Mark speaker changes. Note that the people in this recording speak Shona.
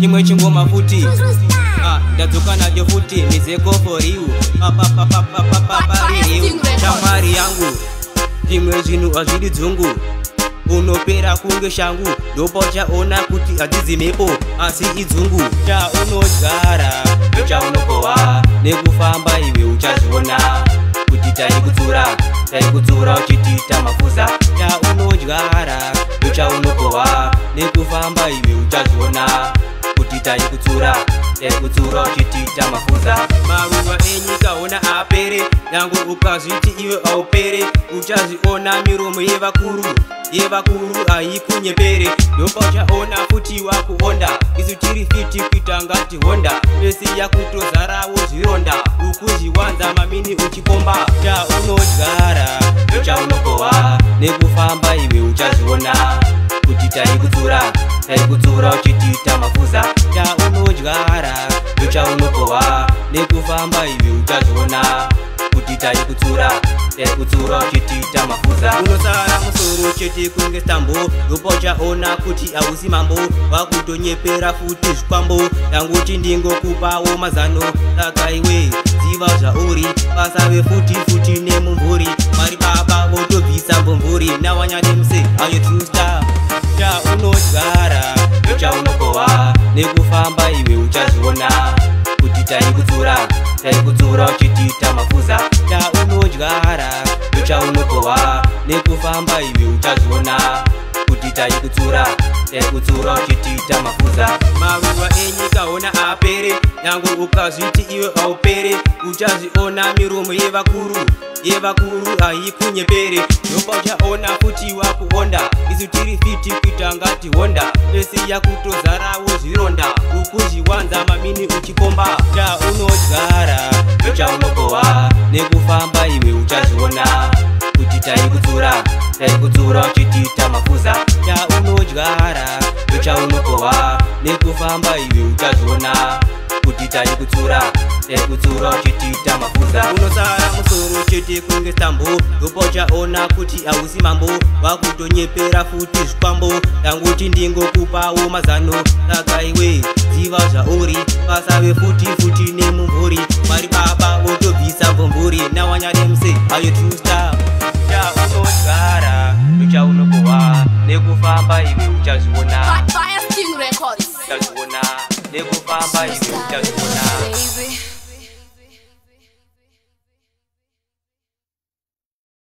Speaker 1: Chimwe chingoma futi. Ah, ndadzoka nacho futi mizeko for you. Papapapapapapariu. Shamwari yangu. Zvimwe zvinhu hazvidi dzungu. Unopera kunge shangu, ndopauchaona kuti hadzidzi mhepo asi idzungu. Chaunodyara ndochaunokohwa, nekufamba iwe uchazviona kuti taikudzura, taikudzura uchitiita mafuza. Chaunodyara ndochaunokohwa, nekufamba iwe uchazviona kuti taikudzura, taikudzura uchitiita mafuza. Maruva enyika ona apere, nyange ukazviti iwe aupere, uchazviona miromo yevakuru, yevakuru haikunyepere. Ndopauchaona futi wakuonda, isu tiri fit kuita ngati Honda, face yakutozarawo zvironda, ukuzviwanza mamini uchipomba. Chaunodyara ndochaunokohwa, nekufamba iwe uchazviona kuti taikudzura, taikudzura uchitiita mafuza. Chaunodyara ndochaunokohwa, nekufamba iwe uchazviona kuti taikudzura, taikudzura uchitiita mafuza. Unosara musoro chete kunge stambo, ndopauchaona kuti hausi mambo, wakutonyepera futi zvikwambo. Ndanguti ndingokupawo mazano, saka iwe ziva zvauri, pasave futi futi nemumvuri. Mari baba votobvisa mvumvuri nawanyademse ayo true star. Chaunodyara ndochaunokohwa, nekufamba iwe uchazviona kuti taikudzura, taikudzura uchitiita mafuza. Chaunodyara ndochaunokohwa, nekufamba iwe uchazviona kuti taikudzura, taikudzura uchitiita mafuza. Maruva enyika ona apere, nyange ukazviti iwe aupere, uchazviona miromo yevakuru, yevakuru haikunyepere. Ndopauchaona futi wakuonda, isu tiri fit kuita ngati Honda, face yakutozarawo zvironda, ukuzviwanza mamini uchipomba. Chaunodyara ndochaunokohwa, nekufamba iwe uchazviona kuti taikudzura, taikudzura uchitiita mafuza. Chaunodyara ndochaunokohwa, nekufamba iwe uchazviona kuti taikudzura, taikudzura uchitiita mafuza. Unosara musoro chete kunge stambo, ndopauchaona kuti hausi mambo, wakutonyepera futi zvikwambo. Ndanguti ndingokupawo mazano, saka iwe ziva zvauri, pasave futi futi nemumvuri. Mari baba votobvisa mvumvuri nawanyademse ayo true star. Chaunodyara ndochaunokohwa, nekufamba iwe uchazviona,
Speaker 2: Fire Sting Records.
Speaker 1: Uchazviona, nekufamba iwe uchazviona.
Speaker 2: Baby.